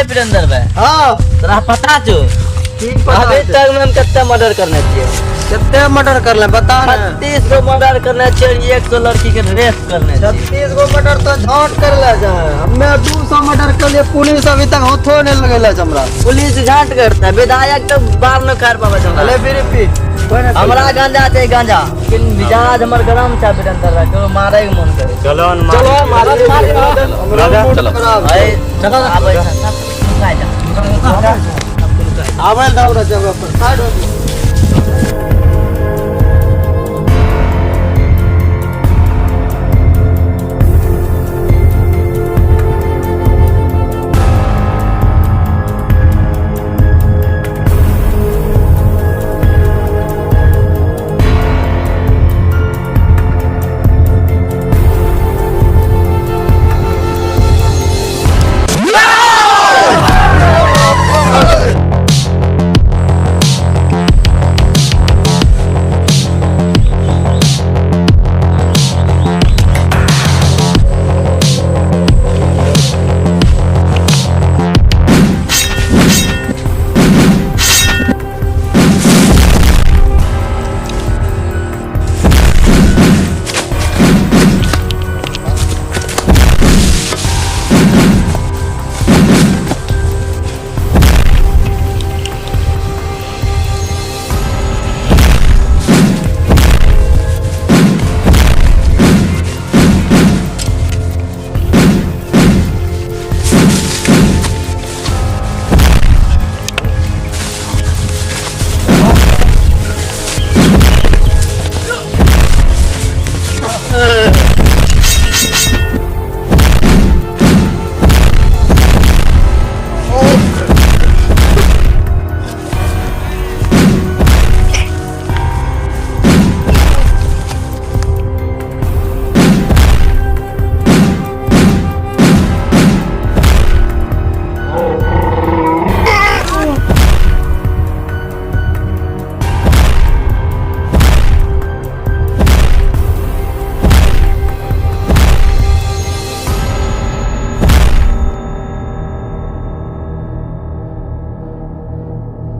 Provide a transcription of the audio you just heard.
वीरेंद्र भाई। हाँ। तोरा पता छौ? की पता? अभी छै? तक में हम कते मर्डर करने छियै? कते मर्डर करले, बता ने। 36 गो मर्डर करने छियै और 100 लड़की के रेप करने छियै। 36 गो मर्डर तो झांट करले जाए। हमे 200 मर्डर कर लिए, पुलिस अभी तक हाथो नहीं लगेले छै हमरा। पुलिस घाट करता, विधायक तो बाहर न कर पावे छै हमरा। अले फिर पी कोई ना। हमरा गांजा छै गांजा, लेकिन मिजाज हमर गरम छै वीरेंद्र भाई, केकरो मारे के मन करे। चलो न। चलो मार। राजा, चलो। अरे चलो। आबै छै, सब नुका जा। आबै दौड़ जगह पर साइड हो।